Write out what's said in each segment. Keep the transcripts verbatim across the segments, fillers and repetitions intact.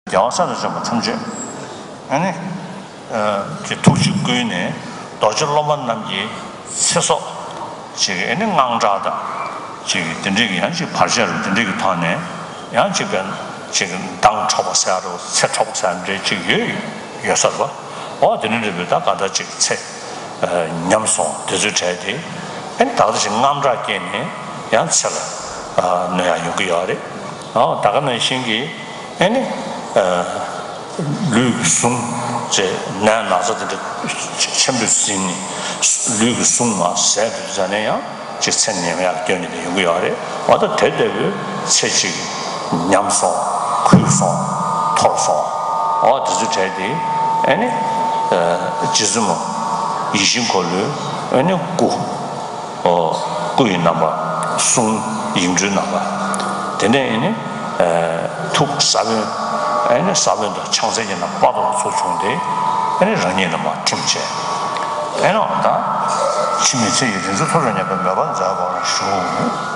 རྒྱལ་བ་སྲས་དང་བཅས་པ་ཐམས་ཅད་ཨ་ནི་ཨ་ཀྱི་ཐུགས་རྗེས་བསྐུལ་ནས་རྡོ་རྗེ་སློབ་མ་རྣམས་ཀྱི་ཚེ་སྲོག་ཅིག་ཨ་ནི་དངངས་སྐྲག་དང་ཅིག་དེ་འདྲའི་གི་ཡང་ཅིག་བར་ཆད་རུ་དེ་འདྲའི་གི་ཐོག་ནས་ཡང་ཅིག་ག་ཅིག་མདངས་འཕྲོག་པ་ཟེར་རུ་ཚེ་འཕྲོག་པ་ཟེར་འདྲའི་ཅིག་ཡོད་ཡོད་ས་རེད་པ། འོ་དེ་འདྲ་འདྲ་བའི་ད་ག་ད་ཅིག་ཚེ་ཉམས་སོང་དེ་ཚོའི་གྲས་དེ་ཨ་ནི་ད་ག་ད་ཅིག་དངངས་སྐྲག་སྐྱེས་ནས་ཡང་ཚེ་ལ་གནོད་ཡག་ཡོང་གི་ཡོད་རེད། འོ་ད་ག་ནང་བཞིན་གྱི་ཨ་ནི་ལུས་ཀྱི་ཟུངས་ཅེས་ནད་ན་ཚ་དེ་འདྲ་ཆེན་པོས་ཟིན་ནས་ལུས་ཀྱི་ཟུངས་མ་ཟད་དུ་ཟ་ནས་ཡང་ཅིག་ཚེ་ཉམས་ཡག་སྐྱོན་ནི་ཡོང་གི་ཡོད་རེད། འོ་ད་དེ་ལྟ་བུའི་ཚེ་གཅིག་ཉམས་སོང་། ཁུག་སོང་། འཐོར་སོང་། འོ་དེ་ཚོའི་གྲས་དེ་ཨ་ནི་རྗེ་བཙུན་མོ་ཡིད་བཞིན་འཁོར་ལོའི་ཨ་ནི་སྐུ། ཨོ། སྐུ་ཡི་རྣམ་པ། གསུང་ཡིག་འབྲུའི་རྣམ་པ། དེ་ནས་ཨེ་ནི། ཨེ། ཐུགས་ས་བོན། ཨེ་ནི་ས་བོན་དང་ཕྱག་མཚན་གྱི་རྣམ་པ་དང་ཚུར་བྱུང་སྟེ། ཨེ་ནི་རང་ཉིད་ལ་མར་ཐིམ་བྱས། ཨེ་ནི་འོ་ད། འཆི་མེད་ཚེ་ཡི་རིག་འཛིན་ཐོབ་པར་སྙམ་པའི་མོས་པ་མཛད་པར་ཞུ།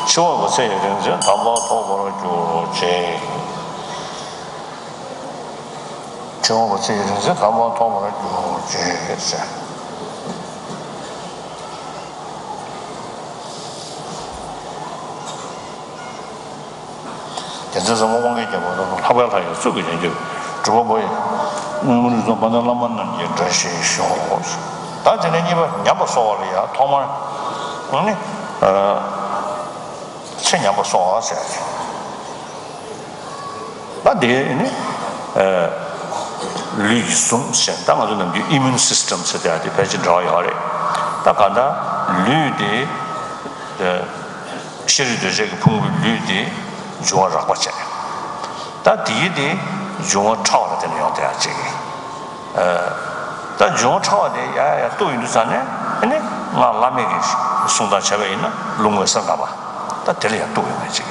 འཆི་བ་པོ་ཚེ་ཡི་རིག་འཛིན་དམ་པ་ཐོབ་པར་གྱུར་ཅིག་འཆི་བ་པོ་ཚེ་ཡི་རིག་འཛིན་དམ་པ་ཐོབ་པར་གྱུར་ཅིག་ཟེར། རྒྱལ་མཚན་ཟབ་མོ་དབང་གི་རྒྱལ་པོ་ལྷག་པའི་ལྷ་ཡི་གཙུག་གི་རྒྱན་གྱུར་གྲུབ་པ་པོ་ཡི། དངོས་གྲུབ་སྩོལ་བ་ནི་བླ་མ་རྣམས་ཀྱི་འདྲ་ཞིག་ཤོག་ད་དེ་ནས་གཉིས་པ་ཉམས་པ་གསོ་བ་ལ་ཡང་ཐོག་མར་ནི་ཚེ་ཉམས་པ་གསོ་བ་ཟེར། ད་དེ་ནི་ལུས་ཀྱི་ཟུངས་ཟེར་ད་ང་ཚོ་ནམ་རྒྱུན་ཨི་མིའུན་སིས་ཊམ་ཟེར་ཡག་དེ་ཕལ་ཆེར་འདྲ་བ་ཡོད་རེད། ད་གང་ལྟར་ལུས་དེ། ཤ་རུས་གདོས་བཅས་ཀྱི་ཕུང་པོའི་ལུས་དེ་འབྱུང་བ་རགས་པ་བྱས། ད་དེའི་དེ་འབྱུང་བ་ཕྲ་བ་ལ་བརྟེན་ནས་ཡོང་བསྡད་ཡག་ཅིག་ད་འབྱུང་བ་ཕྲ་བ་དེ་ཡ་ཡ་ཡ་གཏུགས་ཡོང་དུས་ཙ་ནས་ཨ་ནི་སྔགས་བླ་མེད་ཀྱི་གསུང་སྟངས་བྱས་པ་ཡིན་ན་རླུང་འོད་གསལ་ལྔ་པ་ད་དེ་ལ་ཡང་གཏུགས་ཡོང་བ་ཅིག་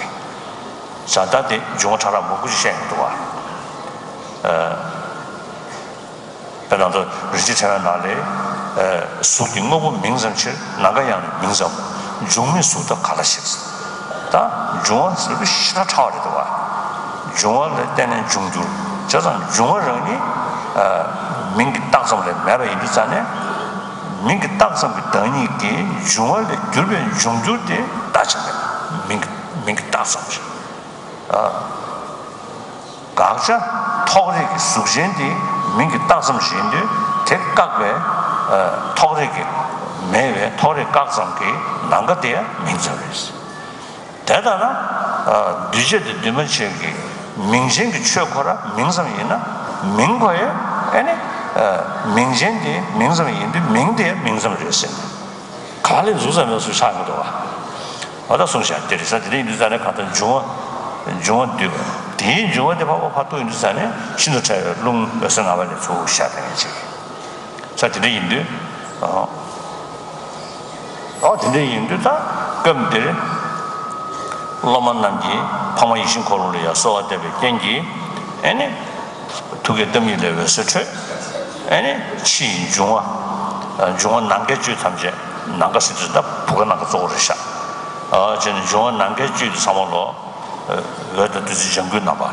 བྱས་ད་དེ་འབྱུང་བ་ཕྲ་རགས་མང་པོ་ཞིག་བཤད་ཡོང་འདུག་བ། དཔེར་ན་ད་རིན་ཆེན་ཕྲེང་བའི་ནང་ལས། གཟུགས་ཀྱི་དངོས་པོ་མིང་ཙམ་ཕྱིར། ནམ་མཁའ་ཡང་ནི་མིང་ཙམ་མོ། འབྱུང་མེད་གཟུགས་དག་ག་ལ་ཞིག་ད་འབྱུང་བ་ཟེར་བ་ཞེ་དྲག་ཕྲ་བ་རེད་འདུག་བ། འབྱུང་བ་ལ་བརྟེན་ནས་འབྱུང་འགྱུར་བྱས་ཙང་འབྱུང་བ་རང་ཉིད་མིང་གི་རྟགས་ཙམ་ལས་མེད་པ་ཡིན་དུས་ཙ་ནས། མིང་གི་རྟགས་ཙམ་གྱི་བདག་ཉིད་ཀྱི་འབྱུང་བ་ལས་གྱུར་པའི་འབྱུང་འགྱུར་དེ་བདག་ཅིག་མེད་པ་མིང་གི་མིང་གི་རྟགས་ཙམ་ཞིག་དགག་བྱ། ཐོགས་རེག་གི་གཟུགས་ཅན་དེ་མིང་གི་རྟགས་ཙམ་ཞིག་ཡིན་དུས་དེ་བཀག་པའི་ཐོགས་རེག་གི་མེད་པའི་ཐོགས་རེག་བཀག་ཙམ་གྱི་ནམ་མཁའ་དེ་ཡང་མིང་ཙམ་རེད། དེ་ལྟར་ན་འདུས་བྱས་དང་འདུས་མ་བྱས་ཀྱི་མིང་ཅན་གྱི་ཆོས་ཁོ་ར་མིང་ཙམ་ཡིན་ན་མིང་ཁོ་ཡང་ཨེ་ནི་མིང་ཅན་དེ་མིང་ཙམ་ཡིན་དུས་མིང་དེ་ཡང་མིང་ཙམ་རེད་ཟེར་ནས། ག་ལས་འཛུགས་ས་མེད་སུ་ཆགས་མི་འདུག་བ། འོ་ད་གསུངས་བཞག་དེ་རེད་ས་དེ་འདྲ་ཡིན་དུས་ཙ་ནས་གང་ལྟར་འབྱུང་བ། འབྱུང་བ་འདུས་པ་དེའི་འབྱུང་བ་དེ་ཕར་ཕར་ཕར་གཏུགས་ཡིན་དུས་ཙ་ནས་ཤིན་ཏུ་ཕྲ་བའི་རླུང་འོད་གསལ་ལྔ་པ་ལས་ཚུར་ཤར་བསྡད་མཁན་ཅིག་ས་དེ་འདྲ་ཡིན་དུས། ཨོ་དེ་འདྲ་ཡིན་དུས་ད་སྐབས་འདིར་སློབ་མ་རྣམས་ཀྱིས་འཕགས་མ་ཡིད་བཞིན་འཁོར་ལོ་ལ་ཡང་གསོལ་བ་བཏབ་པའི་རྐྱེན་གྱིས་ཨེ་ནི། ཐུགས་ཀའི་གཏམ་ཉིད་ལས་འོད་ཟེར་འཕྲོས། ཨེ་ནི་ཕྱི་ཡི་འབྱུང་བ། འབྱུང་བ་ནམ་མཁའི་བཅུད་ཐམས་ཅད་ནམ་མཁའ་ཟེར་དུས་ད་བུ་ག་ནམ་མཁའ་གཙོ་བོ་རེད་ཤག་ཨ་བྱས་ནས་འབྱུང་བ་ནམ་མཁའི་བཅུད་དེ་ཚང་མ་ལོ། འོད་དང་བདུད་རྩི་ལྗང་གུའི་རྣམ་པ།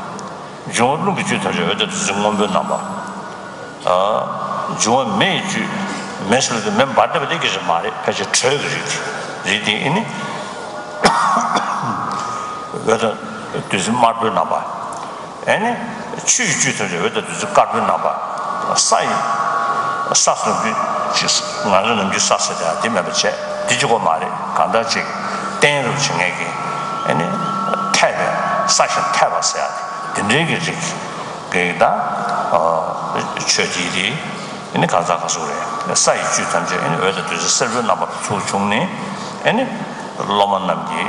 འབྱུང་བ་རླུང་གི་བཅུད་ཐམས་ཅད་འོད་དང་བདུད་རྩི་སྔོན་པོའི་རྣམ་པ། ཨ་འབྱུང་བ་མེ་ཡི་བཅུད། མེ་ཟེར་དུས་མེ་འབར་བསྡད་པ་དེ་སྐད་ཆ་མ་རེད། ཕལ་ཆེར་དྲོད་ཀྱི་རིགས་དེ་རིགས་དེ་ཨེ་ནི། འོད་དང་བདུད་རྩི་དམར་པོའི་རྣམ་པ། ཨེ་ནི། ཆུ་ཡི་བཅུད་ཐམས་ཅད་འོད་དང་བདུད་རྩི་དཀར་པོའི་རྣམ་པ། ས་ཡི། ས་ཟེར་དུས་ཅི། ང་ཚོ་ནམ་རྒྱུན་ས་ཟེར་ཡག་དེ་མེད་པ་བྱས་དེ་གཅིག་པོ་མ་རེད། གང་ལྟར་ཅིག་བརྟན་རུ་བྱེད་མཁན་གྱི་ཨེ་ནི། འཐད་པའི་ས་ཞིང་འཐད་པ་ཟེར་ཡག་དེ་འདྲའི་གི་རིགས་གི་ད་ཆོས་དེ་དེ་ཨེ་ནི་གང་ཟག་ག་སུ་རེད། ས་ཡི་བཅུད་ཐམས་ཅད་ཨེ་ནི་འོད་དང་བདུད་རྩི་སེར་པོའི་རྣམ་པར་ཚུར་བྱུང་ནས་ཨེ་ནི། སློབ་མ་རྣམས་ཀྱི་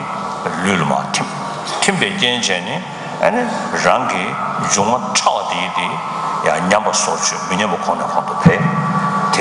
ལུས་ལ་མར་ཐིམ། ཐིམ་པའི་རྐྱེན་བྱས་ནས་ཨ་ནི་རང་གི་འབྱུང་བ་ཕྲ་བ་དེ་ཡི་དེ་ཡང་ཉམས་པ་སོར་ཆུད་མི་ཉམས་པ་གོང་ནས་གོང་དུ་འཕེལ། དེ་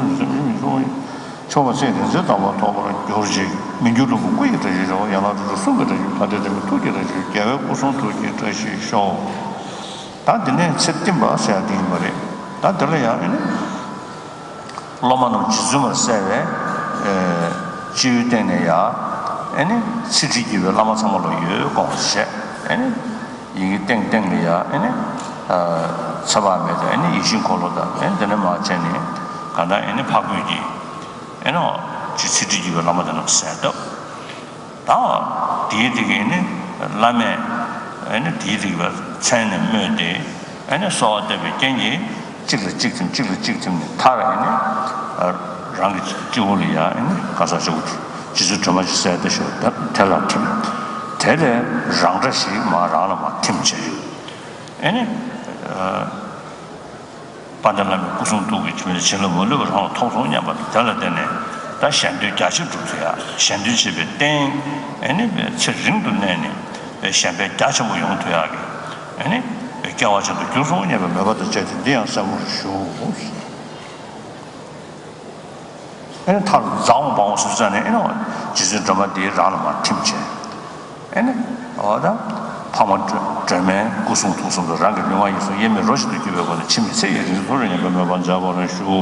ཚུལ་ནི་སེམས་ཤིང་མི་ཤོང་བ་ཡིན། ཆོག་པ་ཚེ་རིང་བསྲེལ་དམ་པ་ཐོབ་པར་གྱུར་ཅིག་མི་འགྱུར་ལྷུན་པོ་སྐུ་ཡི་བཀྲ་ཤིས་ཤོག་ཡན་ལག་དྲུག་ཅུ་གསུང་གི་བཀྲ་ཤིས། ལྷ་འདྲེ་འདྲ་མིན་ཐུགས་ཀྱི་བཀྲ་ཤིས། རྒྱལ་བའི་སྐུ་གསུང་ཐུགས་ཀྱི་བཀྲ་ཤིས་ཤོག་ད་འདི་ནས་ཚེ་བསྟིམ་པ་ཟེར་ཡ་འདི་ཡིན་པ་རེད། ད་འདི་ལ་ཡང་ཨེ་ནི། སློབ་མ་རྣམས་རྗེ་བཙུན་མར་གསལ་བའི་ཨེ་སྤྱི་བོའི་སྟེང་ནས་ཡ། ཨེ་ནི་ཚེ་ཁྲིད་བགྱིས་པའི་བླ་མ་ཚང་མ་ལ་འོད་དགོངས་པ་བྱས། ཨེ་ནི་ཡི་གེ་སྟེང་སྟེང་ལ་ཡ། ཨེ་ནི་ཨ་ཚེ་དཔག་མེད་དང་། ཨེ་ནི་ཡིད་བཞིན་འཁོར་ལོ་དང་། ཨེ་ནི་དེ་ནས་མར་བྱས་ནས་གང་ལྟར་ཨེ་ནི་འཕགས་བོད་ཀྱི་ཨེ་ནི་ཅིག་ཚེ་ཁྲིད་བགྱིས་པའི་བླ་མ་དེ་རྣམས་གསལ་བཏབ། ད་དེའི་དེ་གིས་ནི་བླ་མས་ཨེ་ནི་དེའི་དེ་གི་བའི་མཚན་ནས་སྨོས་ཏེ། ཨེ་ནི་གསོལ་བ་བཏབ་པའི་རྐྱེན་གྱིས་གཅིག་ལ་གཅིག་ཐིམ། གཅིག་ལ་གཅིག་ཐིམ་ནས་མཐར་ཨེ་ནི་རང་གི་སྤྱི་བོ་ལ་ཡ། ཨེ་ནི་ག་ས་ཞོག་རྗེ་བཙུན་སྒྲོལ་མ་ཞིག་གསལ་ཏེ་ཞོག་དེ་ལ་ཐིམ། དེ་ལས་རང་སྒྲ་ཞིག་མར་རང་ལ་མར་ཐིམ་བྱས་ཡོད། ཨེ་ནི། དཔལ་ལྡན་བླ་མའི་སྐུ་གསུང་ཐུགས་ཀྱི་ཆུ་མེ་བྱིན་རླབས་མ་ལུས་པ་རང་ལ་ཐོབ་སོང་སྙམ་པ་དང་། དེ་ལ་བརྟེན་ནས་ད་གཞན་དོན་རྒྱ་ཆེར་སྒྲུབ་ཐུབ་ཡ། གཞན་དོན་བྱེད་པའི་རྟེན་ཨེ་ནི་ཚེ་རིང་དུ་གནས་ནས་གཞན་ཕན་རྒྱ་ཆེན་པོ་ཡོང་ཐུབ་ཡ་གི་ཨེ་ནི་སྐལ་བ་ཅན་དུ་གྱུར་སོང་སྙམ་པའི་མོས་པ་དང་བཅས་ཏེ་འདི་ཡང་གསན་པར་ཞུ། ཨེ་ནི་མཐར་ཛའོ་བའོ་ཟེར་ཙ་ནས་ཨེ་ནི་རྗེ་བཙུན་སྒྲོལ་མ་འདིའི་རང་ལ་མར་ཐིམ་བྱས། ཨེ་ནི་འོ་ད་འཕགས་མ་སྒྲོལ་མའི་སྐུ་གསུང་ཐུགས་གསུམ་དང་རང་གི་ལུས་ངག་ཡིད་གསུམ་དབྱེར་མེད་རོ་གཅིག་ཏུ་གྱུར་པའི་སྒོ་ནས་འཆི་མེད་ཚེ་ཡི་རིང་འཚོ་རོགས་སྙམ་པའི་མོས་པ་མཛད་པར་ཞུ།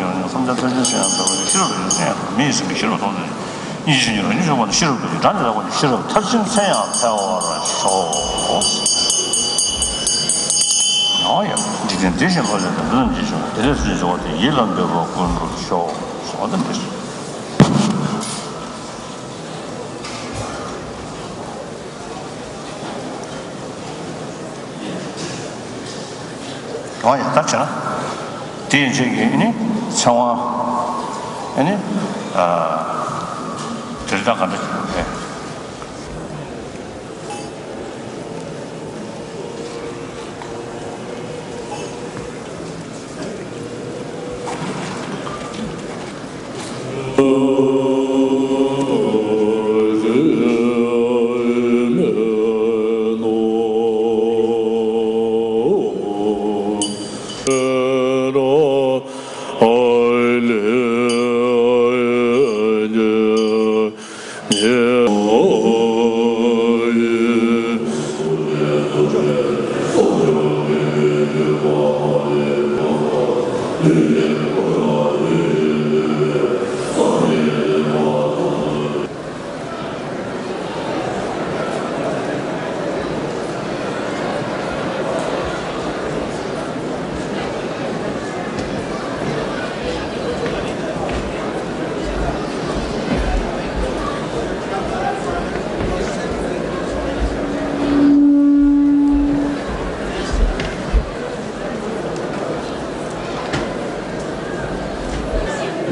ཀྱང་ནི། བསམ་གཏན་ཐར་ཕྱིན་མཚན་ཡང་འཕེལ་བ་ནི། ཤེས་རབ་ཏུ་ཡང་མཚན་ཡང་འཕེལ། མི་ཡི་སེམས་ཀྱི་ཤེས་རབ་མཐོང་ནས། སྙིང་རྗེ་ཆེན་པོས་རང་བཞིན་ཕྱུག་པ་ནི་ཤེས་རབ་ཏུ། སྒྲ་ནི་རགས་པ་ནི། ཤེས་རབ་མཐར་ཕྱིན་མཚན་ཡང་འཕེལ་བར་ཤོག། ཡང་ཡང་འཇིག་རྟེན་བདེ་ཞིང་ལྷོད་ལྷོད་དང་། འདི་རྣམས་ཀྱི་འབྱུང་བ་དེ་ལས་ཚུལ་བཞིན་འབྱུང་བ་སྟེ། ཡིད་ལ་འདོད་པ་ཀུན་འགྲུབ་ཤོག། ཟེར་བ་དེ་འདྲ་ཞིག་ཡང་ཡང་ལྟར་བྱས་ན། དེ་ཡན་ཆད་ཀྱི་ཨ་ནི་ཚེ་དབང་ཨ་ནི་ཨ་དེ་རིགས་ད་ག་འདྲ་ཞིག་རེད།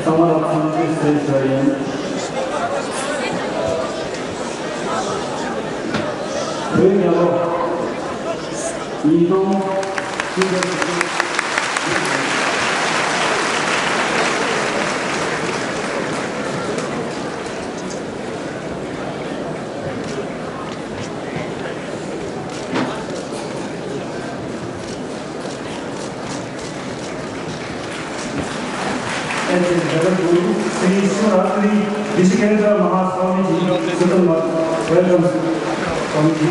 ཚང་མ་ལ་འཚམས་འདྲི་ཞུ་ཡིན། བོད་རྒྱལ་ལོ་ཉིས་སྟོང་བཅུ་བཞི། And Reverend Guru Sri Shivaratri Rishikesh Mahaswamiji Suttanma. Welcome, Swamiji.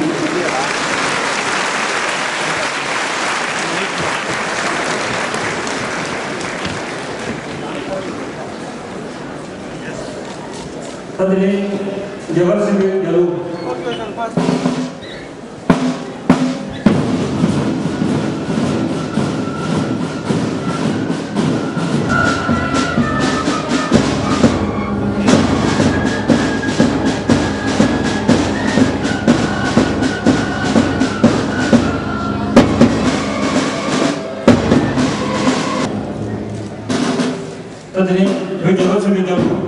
ད་དེ་ནས་རྒྱ་གར་གཞིས་ཀ་རྩེའི་རྒྱལ་གླུ། ད་དེ་ནས་བོད་རྒྱལ་ལོ་ཆེན་མོའི་རྒྱལ་གླུ།